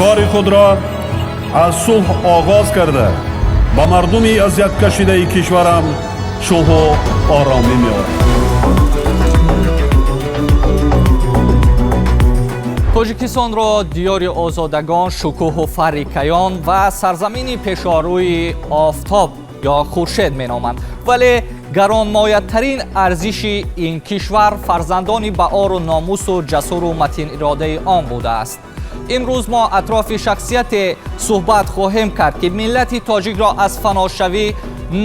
Кори худро аз сулҳ оғоз карда, ба мардуми азияткашидаи кишварам сулҳу оромӣ меорам. Тоҷикистонро диёри озодагон, шукӯҳу фарри каён ва сарзамини пешорӯи офтоб ё хуршед меноманд. Вале гаронмоятарин арзиши ин кишвар фарзандони баору номусу ҷасуру матиниродаи он будааст. Имрӯз мо атрофи шахсияте суҳбат хоҳем кард, ки миллати тоҷикро аз фаношавӣ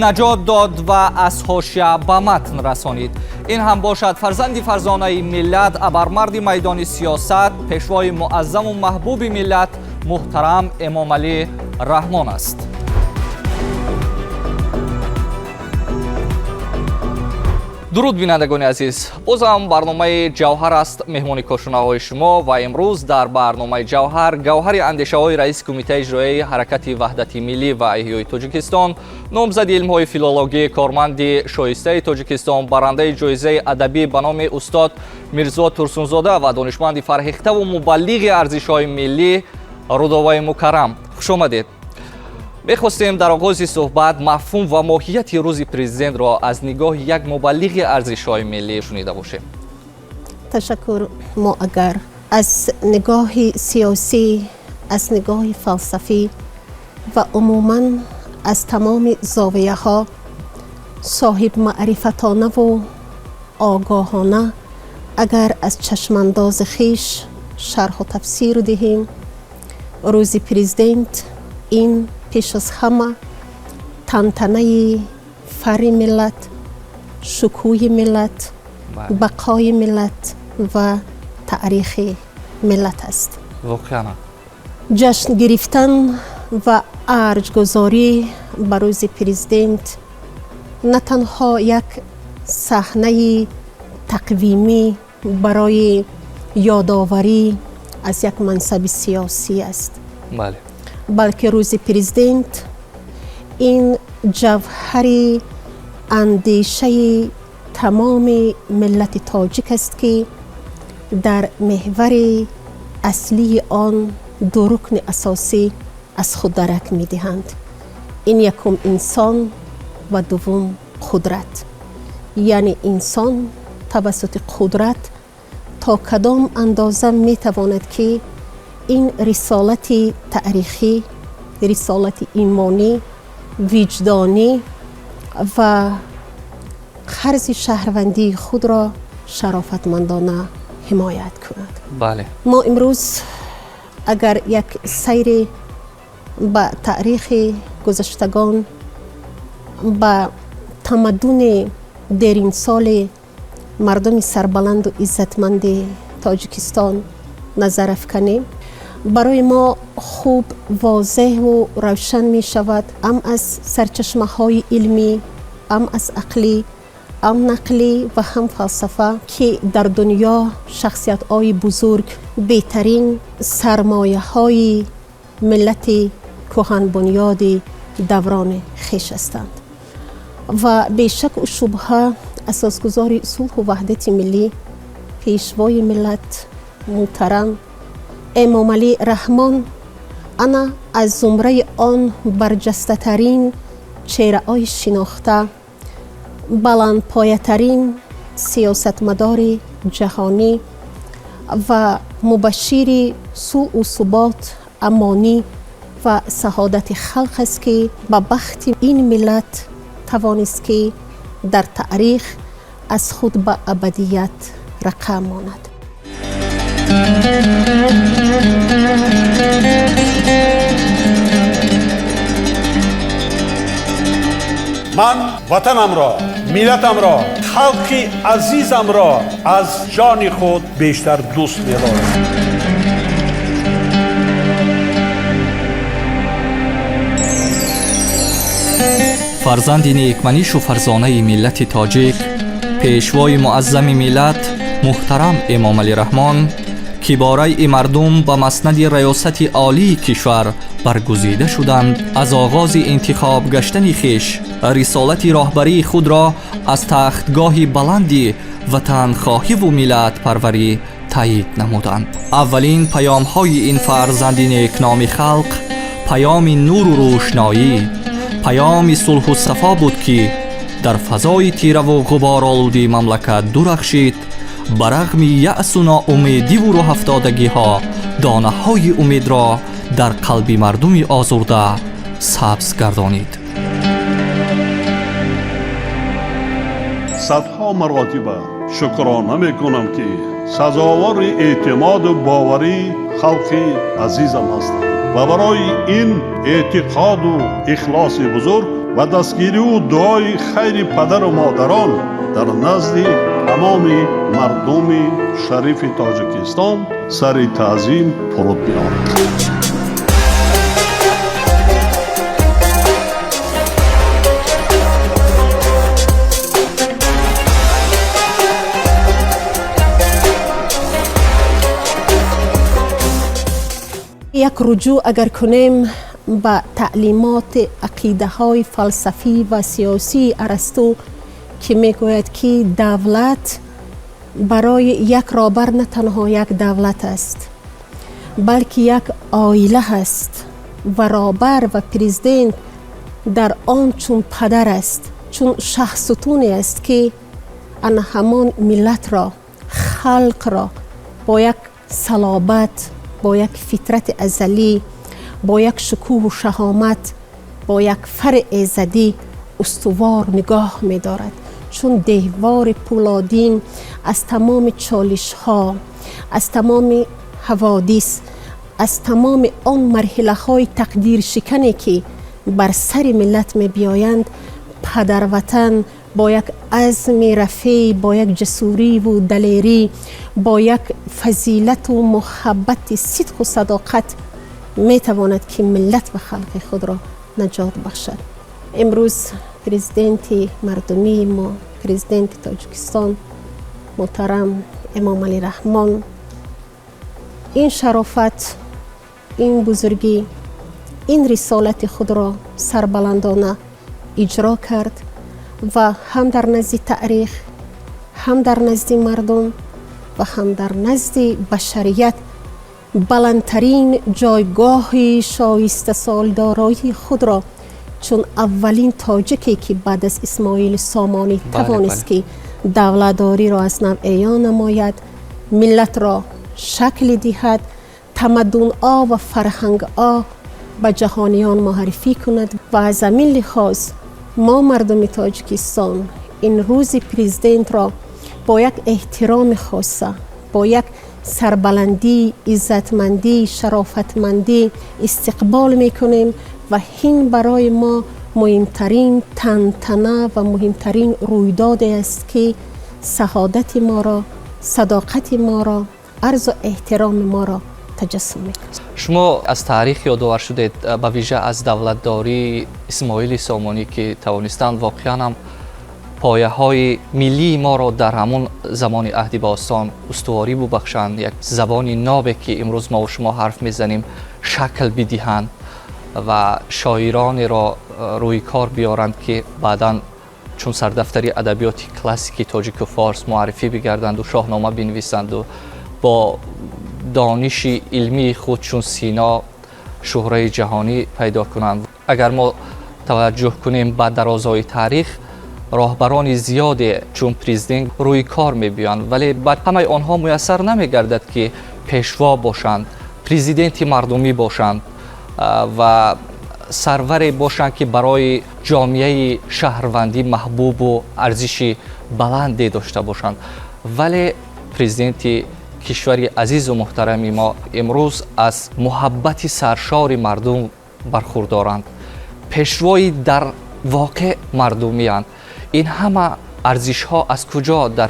наҷот дод ва аз ҳошия ба матн расонид. Ин ҳам бошад фарзанди фарзонаи миллат, абармарди майдони сиёсат, пешвои муаззаму маҳбуби миллат муҳтарам Эмомалӣ Раҳмон аст. Дуруд, бинандагони азиз, бозам барномаи Ҷавҳар аст меҳмони кошонаҳои шумо ва имрӯз дар барномаи Ҷавҳар гавҳари андешаҳои раиси Кумитаи иҷроияи Ҳаракати Ваҳдати Миллӣ ва эҳёи Тоҷикистон, номзади илмҳои филологӣ, корманди шоистаи Тоҷикистон, барандаи ҷоизаи адабӣ ба номи устод Мирзо Турсунзода ва донишманди фарҳехтаву мубаллиғи арзишҳои миллӣ Рудоваи Мукаррам. Хуш омадед. Мехостем дар оғози суҳбат мафҳум ва моҳияти рӯзи президентро аз нигоҳи як мубаллиғи арзишҳои миллӣ шунида бошем. Ташаккур. Мо агар аз нигоҳи сиёсӣ, аз нигоҳи фалсафӣ ва умуман аз тамоми зовияҳо соҳибмаърифатонаву огоҳона агар аз чашмандози хиш шарҳу тафсир диҳем, рӯзи президент ин пеш аз ҳама тантанаи фарри миллат, шукӯҳи миллат, бақои миллат ва таърихи миллат аст. Воқеан. Ҷашн гирифтан ва арҷгузорӣ ба рӯзи президент на танҳо як саҳнаи тақвимӣ барои ёдоварӣ аз як мансаби сиёсӣ аст, балки рӯзи президент ин ҷавҳари андешаи тамоми миллати тоҷик аст, ки дар меҳвари аслии он ду рукни асосӣ аз худ дарак медиҳанд. Ин якум инсон ва дуввум қудрат. Яъне инсон тавассути қудрат то кадом андоза метавонад, ки ин рисолати таърихӣ, рисолати имонӣ, виҷдонӣ ва қарзи шаҳрвандии худро шарофатмандона ҳимоят кунад. Мо имрӯз агар як сайре ба таърихи гузаштагон, ба тамаддуни деринсоли мардуми сарбаланду иззатманди Тоҷикистон назар афканем, барои мо хуб возеҳу равшан мешавад, ам аз сарчашмаҳои илмӣ, ам аз ақлӣ, ам нақлӣ ва ҳам фалсафа, ки дар дунё шахсиятҳои бузург беҳтарин сармояҳои миллати кӯҳанбунёди даврони хеш ҳастанд. Ва бешаку шубҳа асосгузори сулҳу ваҳдати миллӣ, пешвои миллат муҳтарам Эмомалӣ Раҳмон ана аз зумраи он барҷастатарин чеҳраҳои шинохта, баландпоятарин сиёсатмадори ҷаҳонӣ ва мубашшири сулҳу субот, амонӣ ва саодати халқ аст, ки ба бахти ин миллат тавонист, ки дар таърих аз худ ба абадият рақам монад. Ман ватанамро, миллатамро, халқи азизамро аз ҷони худ бештар дӯст медорам. Фарзанди некманишу фарзонаи миллати тоҷик, пешвои муаззами миллат муҳтарам Эмомалӣ Раҳмон, ки бо райи мардум ба маснади раёсати олии кишвар баргузида шуданд, аз оғози интихоб гаштани хеш рисолати роҳбарии худро аз тахтгоҳи баланди ватанхоҳиву миллатпарварӣ تایید نمودند. اولین پیام‌های این فرزند نیکنام خلق پیام نور و روشنایی، پیام صلح و صفا بود که در فضای تیره و غبارآلودی مملکت درخشید. برغم یأس و ناامیدی و راه افتادگی‌ها، دانه‌های امید را در قلب مردم آزرده سبز گردانید. صدها مراتب شکرانه میکنم که سزاوار اعتماد و باوری خلق عزیزم هستم و برای این اعتقاد و اخلاص بزرگ و دستگیری و دعای خیر پدر و مادران در نزد تمام مردم شریف تاجیکستان سر تعظیم فرود می‌آورم. یک رجوع اگر کنیم به تعلیمات عقیده های فلسفی و سیاسی ارسطو که میگوید که دولت برای یک رابر نه تنها یک دولت است بلکه یک عائله است و رابر و پرزیدنت در آن چون پدر است، چون شخصتونی است که ان همان ملت را، خلق را با یک صلابت، با یک فطرت ازلی، با یک شکوه و شهامت، با یک فر ایزدی استوار نگاه می دارد. چون دیوار پولادین از تمام چالش ها، از تمام حوادث، از تمام آن مرحله های تقدیر شکنی که بر سر ملت می بیایند، پدر وطن با یک عزم رفیع، با یک جسوری و دلیری، با یک فضیلت و محبت صدق و صداقت می تواند که ملت و خلق خود را نجات بخشد. امروز پرزیدنت مردمی ما، پرزیدنت تاجیکستان محترم امام علی رحمان، این شرافت، این بزرگی، این رسالت خود را سربلندانه اجرا کرد و هم در نزد تاریخ، هم در نزد مردم و هم در نزد بشریت بلندترین جایگاه شایسته سالدارایی خود را چون اولین تاجیکی که بعد از اسماعیل سامانی توانست که دولتداری را از نو اعیان نماید، ملت را شکل دهد، تمدن آ و فرهنگ آ به جهانیان معرفی کند. و از همین لحاظ ما مردم تاجیکستان این روز پرزیدنت را با یک احترام خاصه، با یک سربلندی، عزتمندی، شرافتمندی استقبال میکنیم و این برای ما مهمترین تنتنه و مهمترین رویداد است که سعادت ما را، صداقت ما را، عرض و احترام ما را تجسم میکند. شما از تاریخ یادآور شدید، به ویژه از دولتداری اسماعیل سامانی که توانستند واقعا هم پایه های ملی ما را در همون زمان عهد باستان استواری ببخشند، یک زبان نابه که امروز ما و شما حرف میزنیم شکل بدهند و شاعران را روی کار بیارند که بعداً چون سردفتری ادبیات کلاسیکی تاجیک و فارس معرفی بگردند و شاهنامه بنویسند و با دانش علمی خود چون سینا شهره جهانی پیدا کنند. اگر ما توجه کنیم به درازای تاریخ، راهبران زیاد چون پرزیدنت روی کار میبیند، ولی بعد همه آنها میسر نمیگردد که پیشوا باشند، پرزیدنت مردمی باشند و سرور باشند که برای جامعه شهروندی محبوب و ارزش بلندی داشته باشند. ولی پرزیدنت کشور عزیز و محترم ما امروز از محبت سرشار مردم برخوردارند، پیشوای در واقع مردمی اند. این همه ارزش ها از کجا در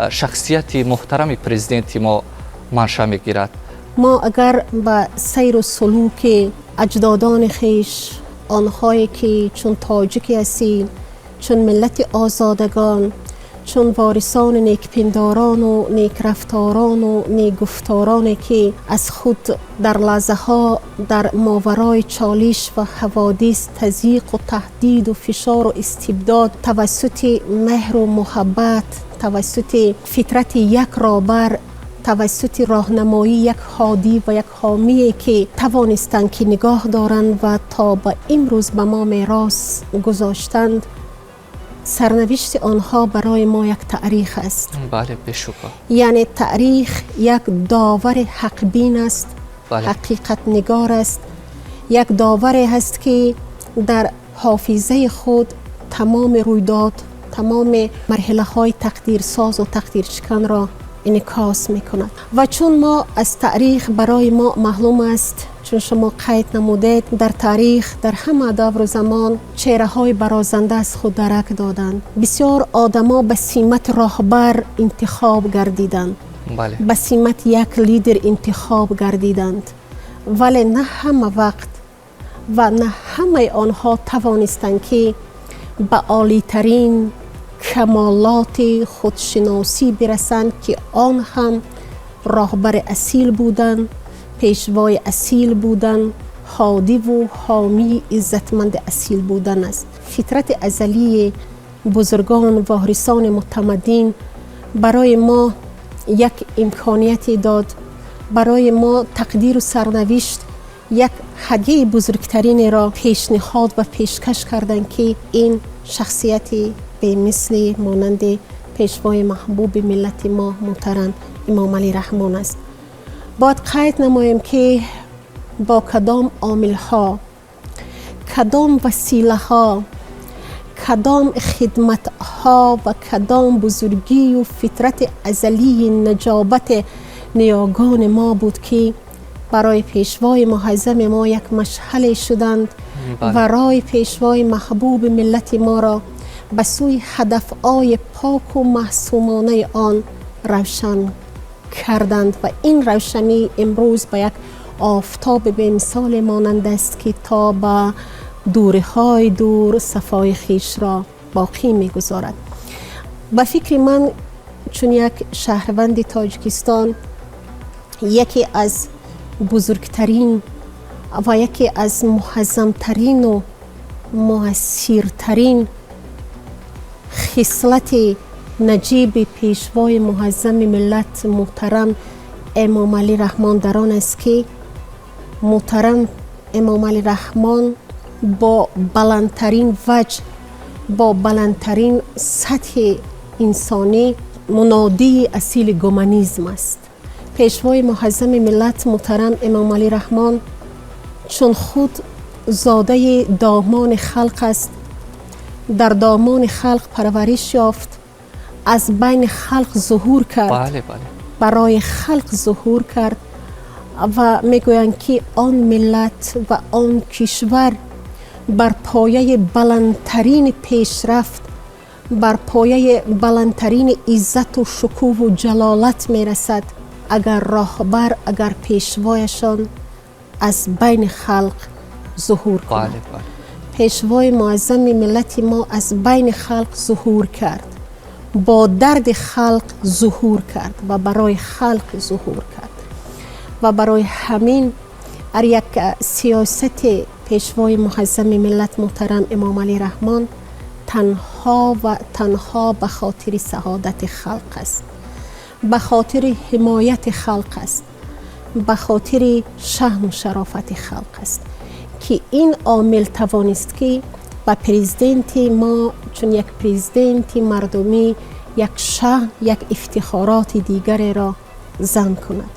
شخصیت محترم پرزیدنت ما منشأ میگیرد؟ ما اگر به سیر و سلوک اجدادان خویش، آنهایی که چون تاجیک اصیل، چون ملت آزادگان، چون وارثان نیکپنداران و نیکرفتاران و نیکگفتاران که از خود در لحظه ها در ماورای چالش و حوادث، تضییق و تهدید و فشار و استبداد توسط مهر و محبت، توسط فطرت یک رابر тавассути роҳнамоии як ҳодӣ ва як ҳомие ки тавонистанд ки нигоҳ доранд ва то ба имрӯз ба мо мерос гузоштанд, сарнавишти онҳо барои мо як таърих аст. Бале, бешубҳа. Яъне таърих як довари ҳақбин аст, ҳақиқатнигор аст, як доваре ҳаст ки дар ҳофизаи худ тамоми рӯйдод, тамоми марҳилаҳои тақдирсозу тақдиршиканро инъикос мекунад. Ва чун мо аз таърих барои мо маълум аст, чун шумо қайд намудед, дар таърих дар ҳама давру замон чеҳраҳои барозанда аз худ дарак доданд. Бисёр одамо ба симати роҳбар интихоб гардиданд, ба симати як лидер интихоб гардиданд, вале на ҳама вақт ва на ҳамаи онҳо тавонистанд ки ба олитарин камолоти худшиносӣ бирасанд, ки он ҳам роҳбари асил буданд, пешвои асил буданд, ҳодиву ҳомии иззатманди асил будан аст. Фитрати азалии бузургон, ворисони мутамаддин барои мо як имконияте дод, барои мо тақдиру сарнавишт як ҳадияи бузургтаринеро пешниҳод ва пешкаш карданд, ки ин шахсияти бемисли монанди пешвои маҳбуби миллати мо муҳтарам Эмомалӣ Раҳмон аст. Бояд қайд намоем ки бо кадом омилҳо, кадом василаҳо, кадом хидматҳо ва кадом бузургию фитрати азалии наҷобати ниёгони мо буд, ки барои пешвои муҳаззами мо як машҳале шуданд ва роҳи пешвои маҳбуби миллати моро ба сӯи ҳадафҳои поку маъсумонаи он равшан карданд. Ва ин равшанӣ имрӯз ба як офтоби бемисоле монанд аст, ки то ба дуриҳои дур сафои хешро боқӣ мегузорад. Ба фикри ман, чун як шаҳрванди Тоҷикистон, яке аз бузургтарин ва яке аз муҳаззамтарину муассиртарин хислати наҷиби пешвои муҳаззами миллат муҳтарам Эмомалӣ Раҳмон дар он аст, ки муҳтарам Эмомалӣ Раҳмон бо баландтарин ваҷҳ, бо баландтарин сатҳи инсонӣ мунодии асили гуманизм аст. Пешвои муҳаззами миллат муҳтарам Эмомалӣ Раҳмон чун худ зодаи домони халқ аст, дар домони халқ парвариш ёфт, аз байни халқ зуҳур кард, барои халқ зуҳур кард. Ва мегӯянд, ки он миллат ва он кишвар бар пояи баландтарини пешрафт, бар пояи баландтарини иззату шукӯҳу ҷалолат мерасад, агар роҳбар, агар пешвояшон аз байни халқ зуҳур кунад. Пешвои муаззами миллати мо аз байни халқ зуҳур кард, бо дарди халқ зуҳур кард ва барои халқ зуҳур кард. Ва барои ҳамин ҳар як сиёсати пешвои муҳаззами миллат муҳтарам Эмомалӣ Раҳмон танҳо ва танҳо ба хотири саодати халқ аст, ба хотири ҳимояти халқ аст, ба хотири шаъну шарофати халқ аст, ки ин омил тавонист ки ба президенти мо чун як президенти мардумӣ як шаън, як ифтихороти дигареро зам кунад.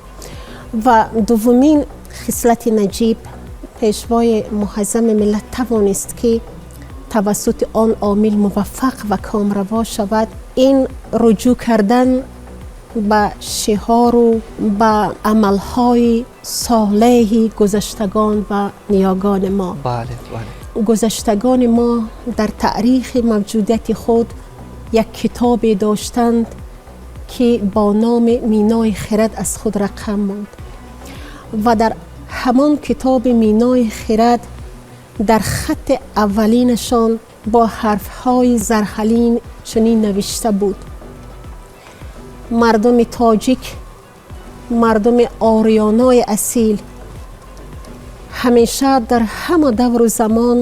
Ва дуввумин хислати наҷиб пешвои муҳаззами миллат тавонист ки тавассути он омил муваффақ ва комраво шавад, ин руҷӯъ кардан ба шиору ба амалҳои солеҳи гузаштагон ва ниёгони мо. Гузаштагони мо дар таърихи мавҷудияти худ як китобе доштанд, ки бо номи Минои хирад аз худ рақам монд. Ва дар ҳамон китоби Минои хирад дар хатти аввалинашон бо ҳарфҳои зарҳалин чунин навишта буд: мардуми тоҷик, мардуми ориёнои асил ҳамеша дар ҳама давру замон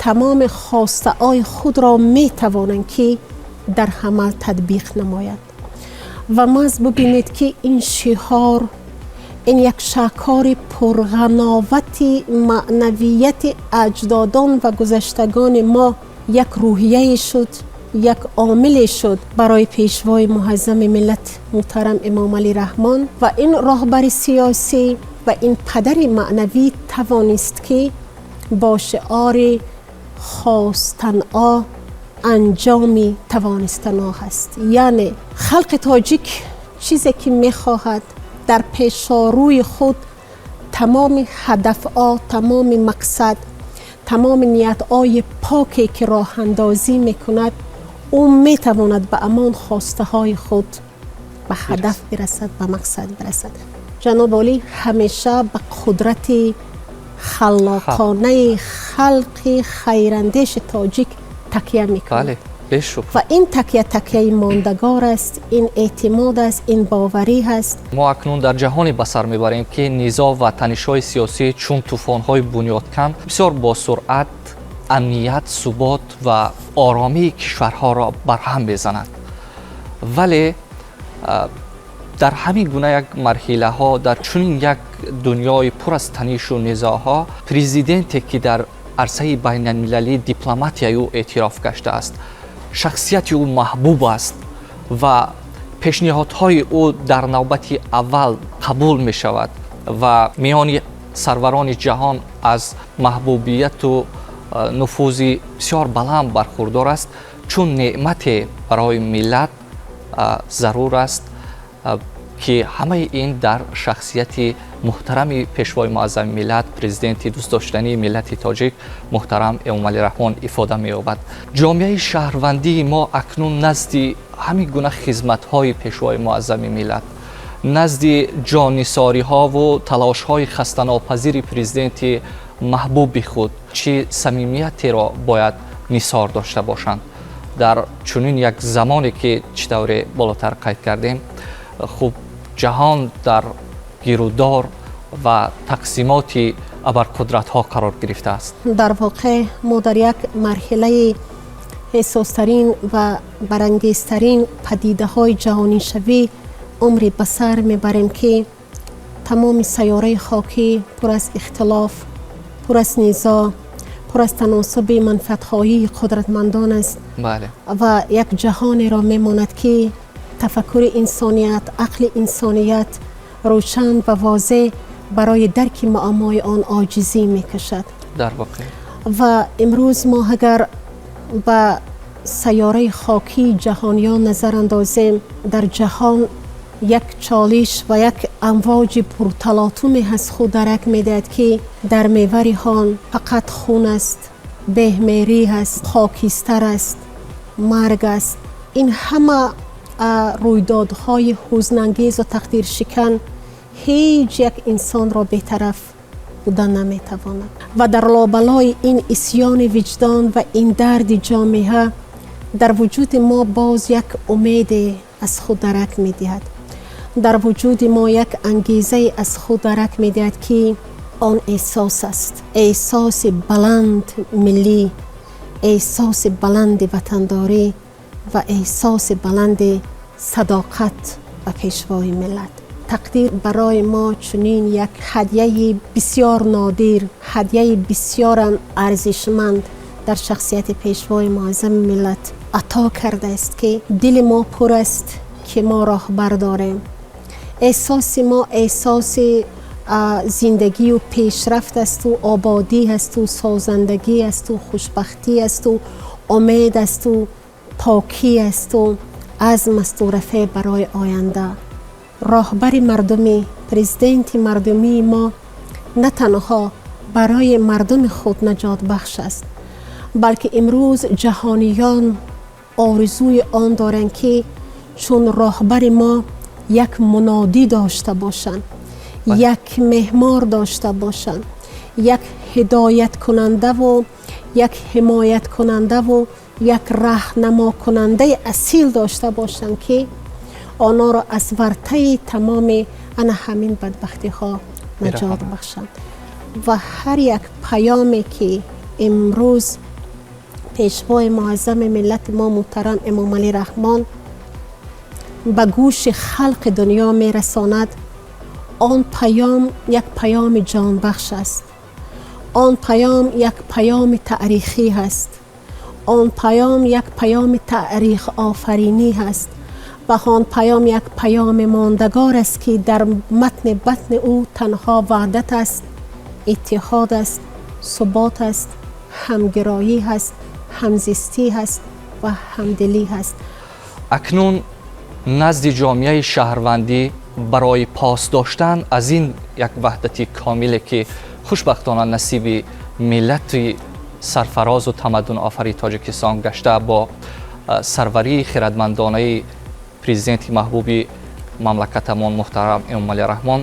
тамоми хостаҳои худро метавонанд, ки дар амал татбиқ намоянд. Ва маз бубинед, ки ин шиор, ин як шаҳкори пурғановати маънавияти аҷдодон ва гузаштагони мо як рӯҳияе шуд, як омиле шуд барои Пешвои Муаззами миллат муҳтарам Эмомалӣ Раҳмон. Ва ин роҳбари сиёсӣ ва ин падари маънавӣ тавонист, ки бо шиори «Хостан анҷоми тавонистан аст», яъне халқи тоҷик чизе ки мехоҳад, дар пешорӯи худ тамоми ҳадафҳо, тамоми мақсад, тамоми ниятҳои поке ки роҳандозӣ мекунад, ӯ метавонад ба ҳамон хостаҳои худ, ба ҳадаф бирасад, ба мақсад бирасад. Ҷаноби олӣ ҳамеша ба қудрати халлоқонаи халқи хайрандеши тоҷик такя мекунад. Бале, бешубҳа. Ва ин такя такяи мондагор аст, ин эътимод аст, ин боварӣ ҳаст. Мо акнун дар ҷаҳоне ба сар мебарем, ки низоъ ва танишҳои сиёсӣ чун тӯфонҳои бунёдкан бисёр бо суръат амният, субот ва оромии кишварҳоро барҳам мезананд. Вале дар ҳамин гуна як марҳилаҳо, дар чунин як дунёи пур аз танишу низоъҳо, президенте ки дар арсаи байналмилалӣ дипломатияи ӯ эътироф гаштааст, шахсияти ӯ маҳбуб аст ва пешниҳодҳои ӯ дар навбати аввал қабул мешавад ва миёни сарварони ҷаҳон аз маҳбубияту нуфузи бисёр баланд бархурдор аст, чун неъмате барои миллат зарур аст, ки ҳамаи ин дар шахсияти муҳтарами Пешвои Муаззами миллат, президенти дӯстдоштании миллати тоҷик муҳтарам Эмомалӣ Раҳмон ифода меёбад. Ҷомеаи шаҳрвандии мо акнун назди ҳамин гуна хизматҳои Пешвои Муаззами миллат, назди ҷоннисориҳову талошҳои хастанопазири президенти маҳбуби худ чӣ самимиятеро бояд нисор дошта бошанд дар чунин як замоне, ки чӣ тавре болотар қайд кардем, хуб, ҷаҳон дар гирудор ва тақсимоти абарқудратҳо қарор гирифтааст? Дар воқеъ мо дар як марҳилаи ҳассостарин ва барангезтарин падидаҳои ҷаҳонишавӣ умре ба сар мебарем, ки тамоми сайёраи хокӣ пур аз ихтилоф, пур аз низоъ, пур аз таносуби манфиатхоҳии қудратмандон аст. Ва як ҷаҳонеро мемонад, ки тафаккури инсоният, ақли инсоният рӯшан ва возеҳ барои дарки муаммои он оҷизӣ мекашад. Дар воқеъ. Ва имрӯз мо агар ба сайёраи хокии ҷаҳониён назар андозем, дар ҷаҳон як чолиш ва як амвоҷи пурталотуме аз худ дарак медиҳад, ки дар мевари он фақат хун аст, беҳмерӣ аст, хокистар аст, марг аст. Ин ҳама рӯйдодҳои ҳузнангезу тақдиршикан ҳеҷ як инсонро бетараф буда наметавонад. Ва дар лобалои ин исёни виҷдон ва ин дарди ҷомеа дар вуҷуди мо боз як умеде аз худ дарак медиҳад, дар вуҷуди мо як ангезае аз худ дарак медиҳад, ки он эҳсос аст, эҳсоси баланд миллӣ, эҳсоси баланди ватандорӣ ва эҳсоси баланди садоқат ба Пешвои миллат. Тақдир барои мо чунин як ҳадияи бисёр нодир, ҳадияи бисёрам арзишманд дар шахсияти Пешвои Муаззами миллат ато кардааст, ки дили мо пур аст, ки мо роҳбар дорем. Эҳсоси мо эҳсоси зиндагию пешрафт асту ободӣ асту созандагӣ асту хушбахтӣ асту умед асту покӣ асту азм асту рафеъ барои оянда. Роҳбари мардумӣ, президенти мардумии мо на танҳо барои мардуми худ наҷотбахш аст, балки имрӯз ҷаҳониён орзуи он доранд, ки чун роҳбари мо як мунодӣ дошта бошанд, як меҳмор дошта бошанд, як ҳидояткунандаву як ҳимояткунандаву як раҳнамокунандаи асил дошта бошанд, ки онҳоро аз вартаи тамоми ана ҳамин бадбахтиҳо наҷот бахшанд. Ва ҳар як паёме ки имрӯз Пешвои Муаззами миллати мо муҳтарам Эмомалӣ Раҳмон به گوش خلق دنیا میرساند، آن پیام یک پیام جان بخش است، آن پیام یک پیام تاریخی هست، آن پیام یک پیام تاریخ آفرینی هست و آن پیام یک پیام ماندگار است که در متن بطن او تنها وحدت است، اتحاد است، ثبات است، همگرایی هست، همزیستی هست و همدلی هست. Акнун назди ҷомеаи шаҳрвандӣ барои пос доштан аз ин як ваҳдати комиле, ки хушбахтона насиби миллати сарфарозу тамаддунофари Тоҷикистон гашта, бо сарварии хирадмандонаи президенти маҳбуби мамлакатамон муҳтарам Эмомалӣ Раҳмон,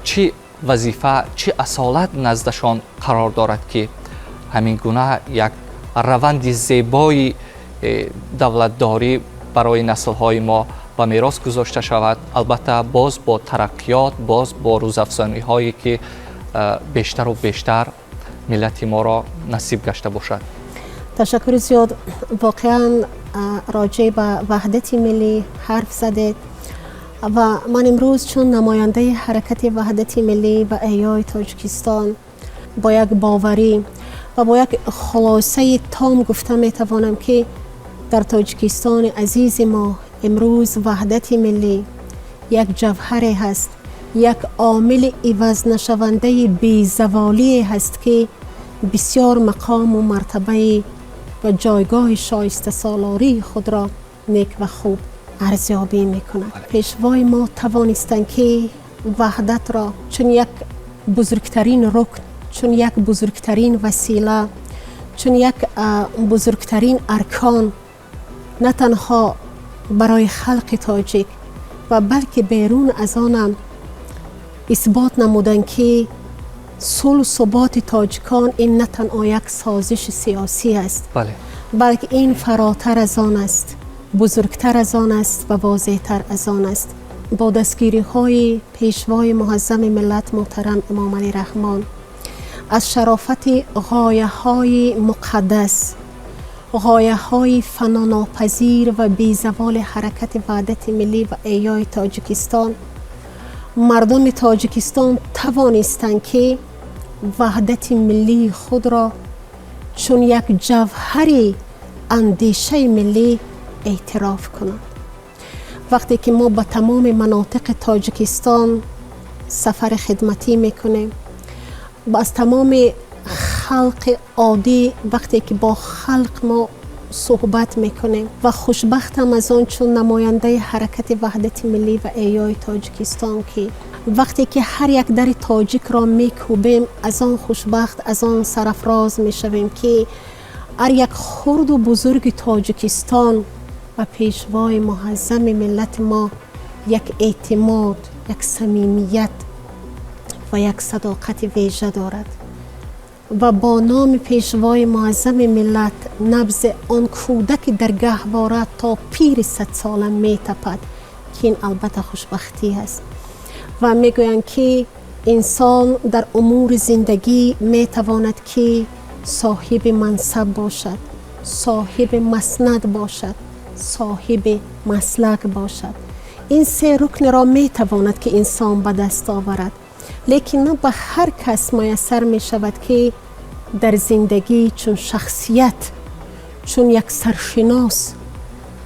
чӣ вазифа, чӣ асолат наздашон қарор дорад, ки ҳамин гуна як раванди зебои давлатдорӣ барои наслҳои мо ба мерос гузошта шавад, албатта боз бо тараққиёт, боз бо рӯзафзониҳое, ки бештару бештар миллати моро насиб гашта бошад? Ташаккури зиёд. Воқеан, роҷеъ ба ваҳдати миллӣ ҳарф задед ва ман имрӯз чун намояндаи ҳаракати ваҳдати миллӣ ва эҳёи Тоҷикистон бо як боварӣ ва бо як хулосаи том гуфта метавонам, ки дар Тоҷикистони азизи мо имрӯз ваҳдати миллӣ як ҷавҳаре ҳаст, як омили ивазнашавандаи безаволие ҳаст, ки бисёр мақому мартабаи ва ҷойгоҳи шоистасолории худро нек ва хуб арзёбӣ мекунад. Пешвои мо тавонистанд, ки ваҳдатро чун як бузургтарин рукн, чун як бузургтарин васила, чун як бузургтарин аркон на танҳо барои халқи тоҷик ва балки берун аз онам исбот намуданд, ки сулҳу суботи тоҷикон ин на танҳо як созиши сиёсӣ аст, балки ин фаротар аз он аст, бузургтар аз он аст ва возеҳтар аз он аст. Бо дастгириҳои пешвои муаззами миллат муҳтарам Эмомалӣ Раҳмон, аз шарофати ғояҳои муқаддас, ғояҳои фанонопазир ва безаволи ҳаракати ваҳдати миллӣ ва эҳёи Тоҷикистон, мардуми Тоҷикистон тавонистанд, ки ваҳдати миллии худро чун як ҷавҳари андешаи миллӣ эътироф кунанд. Вақте ки мо ба тамоми манотиқи Тоҷикистон сафари хидматӣ мекунем, аз тамоми халқи оддӣ, вақте ки бо халқ мо суҳбат мекунем ва хушбахтам аз он чун намояндаи ҳаракати ваҳдати миллӣ ва эҳёи Тоҷикистон, ки вақте ки ҳар як дари тоҷикро мекӯбем, аз он хушбахт, аз он сарафроз мешавем, ки ҳар як хурду бузурги Тоҷикистон ба пешвои муаззами миллати мо як эътимод, як самимият ва як садоқати вежа дорад ва бо номи пешвои муаззами миллат набзи он кӯдаки дар гаҳвора то пири садсола метапад, ки ин албатта хушбахтӣ аст. Ва мегӯянд, ки инсон дар умури зиндагӣ метавонад, ки соҳиби мансаб бошад, соҳиби маснад бошад, соҳиби маслак бошад. Ин се рукнро метавонад, ки инсон ба даст оварад, лекин на ба ҳар кас муяссар мешавад, ки дар зиндагӣ чун шахсият, чун як саршинос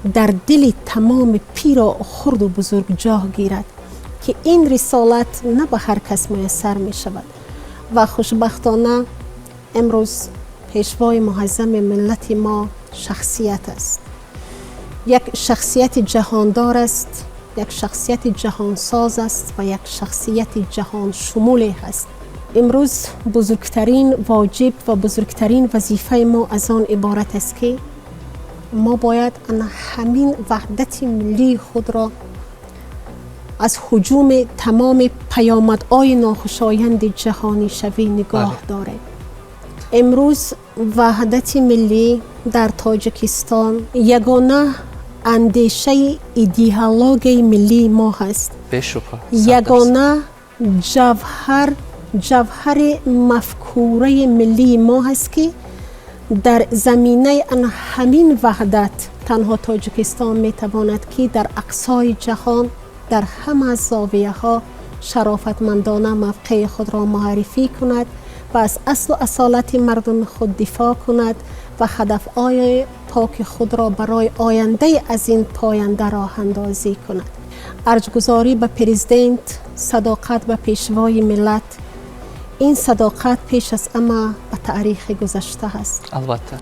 дар дили тамоми пиру хурду бузург ҷоҳ гирад, ки ин рисолат на ба ҳар кас муяссар мешавад. Ва хушбахтона имрӯз пешвои муаззами миллати мо шахсият аст, як шахсияти ҷаҳондор аст, як шахсияти ҷаҳонсоз аст ва як шахсияти ҷаҳоншумуле ҳаст. Имрӯз бузургтарин воҷиб ва бузургтарин вазифаи мо аз он иборат аст, ки мо бояд ана ҳамин ваҳдати миллии худро аз ҳуҷуми тамоми паёмадҳои нохушоянди ҷаҳонишавӣ нигоҳ дорем. Имрӯз ваҳдати миллӣ дар Тоҷикистон ягона андешаи идеологияи миллии мо ҳаст, бешубҳа ягона ҷавҳари мафкураи миллии мо ҳаст, ки дар заминаи ана ҳамин ваҳдат Танҳо Тоҷикистон метавонад ки дар ақсои ҷаҳон дар ҳама зовияҳо шарофатмандона мавқеи худро муаррифӣ кунад ва аз аслу асолати мардуми худ дифоъ кунад ва ҳадафҳои поки худро барои ояндаи аз ин поянда роҳандозӣ кунад. Арҷгузорӣ ба президент, садоқат ба пешвои миллат, ин садоқат пеш аз ҳама ба таърихи гузашта аст. Албатта.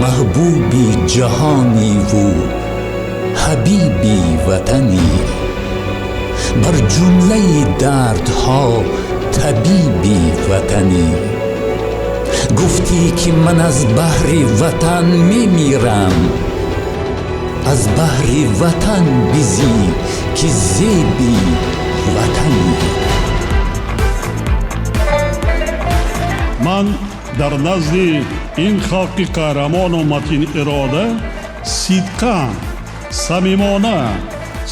Маҳбуби ҷаҳониву ҳабиби ватанӣ, бар ҷумлаи дардҳо табиби ватанӣ. Гуфтӣ ки ман аз баҳри ватан мемирам, аз баҳри ватан бизӣ ки зеби ватанӣ. Ман дар назди ин халқи қаҳрамону матинирода сидқан, самимона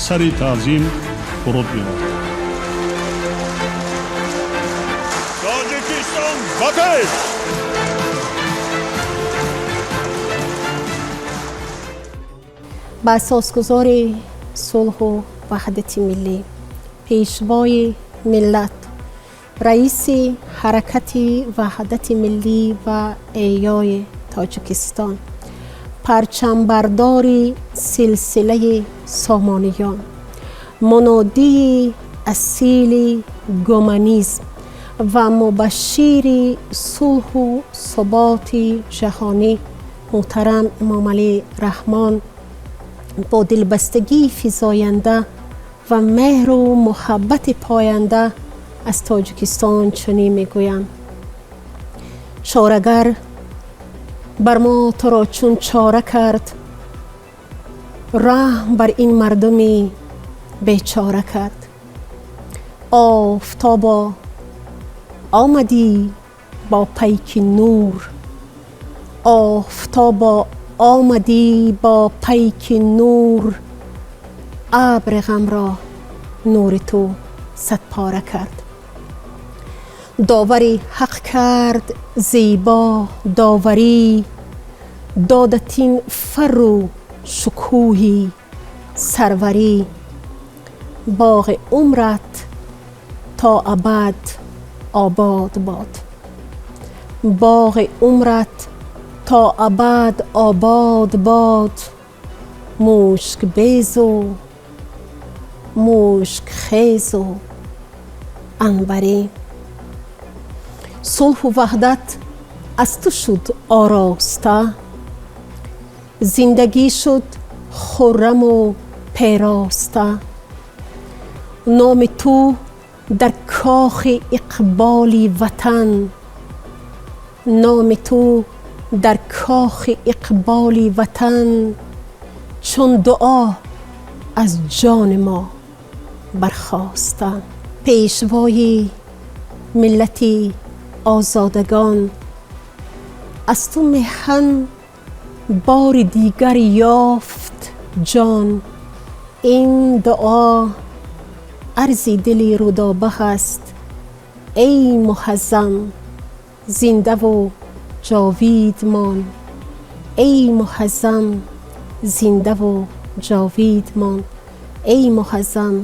сари таъзим фуруд меорам. Тоҷикистон ба пеш! Ба асосгузори сулҳу ваҳдати миллӣ, пешвои миллат, раиси ҳаракати ваҳдати миллӣ ва эҳёи Тоҷикистон, парчамбардори силсилаи сомониён, мунодии асили гуманизм ва мубашшири сулҳу суботи ҷаҳонӣ муҳтарам Эмомалӣ Раҳмон бо дилбастагии физоянда ва меҳру муҳаббати поянда аз Тоҷикистон чунин мегӯям: чорагар бар мо туро чун чора кард, раҳм бар ин мардуми бечора кард. Офтобо омадӣ бо пайки нур, офтобо омадӣ бо пайки нур, абри ғамро нури ту садпора кард. Довари ҳақ кард зебо доварӣ, додатин фарру шукӯҳи сарварӣ. Боғи умрат то абад обод бод, боғи умрат то абад обод бод. Мушкбезу мушкхезу анбарӣ. Сулҳу ваҳдат аз ту шуд ороста, зиндагӣ шуд хурраму пероста. Номи ту дар кохи иқболи ватан, номи ту дар кохи иқболи ватан, чун дуо аз ҷони мо бархоста. Пешвои миллати озодагон, аз ту меҳан бори дигар ёфт ҷон. Ин дуо арзи дили Рӯдоба аст. Эй муҳаззам, зиндаву ҷовид мон, эй муҳаззам, зиндаву ҷовид мон, эй муҳаззам,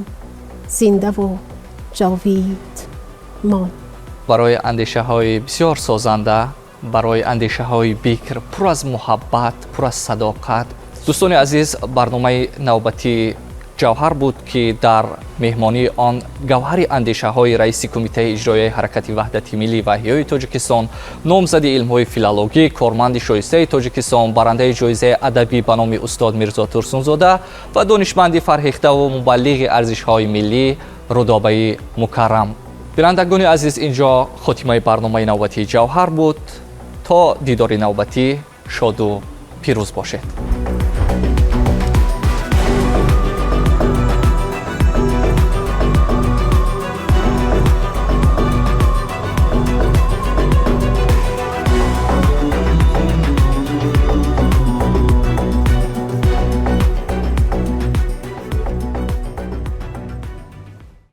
зиндаву ҷовид мон. Барои андешаҳои бисёр созанда, барои андешаҳои бикр, пур аз муҳаббат, пур аз садоқат. Дӯстони азиз, барномаи навбатии ҷавҳар буд ки дар меҳмонии он гавҳари андешаҳои раиси кумитаи иҷроияи ҳаракати ваҳдати миллӣ ва эҳёи Тоҷикистон, номзади илмҳои филологӣ, корманди шоистаи Тоҷикистон, барандаи ҷоизаи адабӣ ба номи устод Мирзо Турсунзода ва донишманди фарҳехтаву мубаллиғи арзишҳои миллӣ Рӯдобаи Мукаррам. Бинандагони азиз, инҷо хотимаи барномаи навбатии ҷавҳар буд. То дидори навбатӣ шоду пирӯз бошед.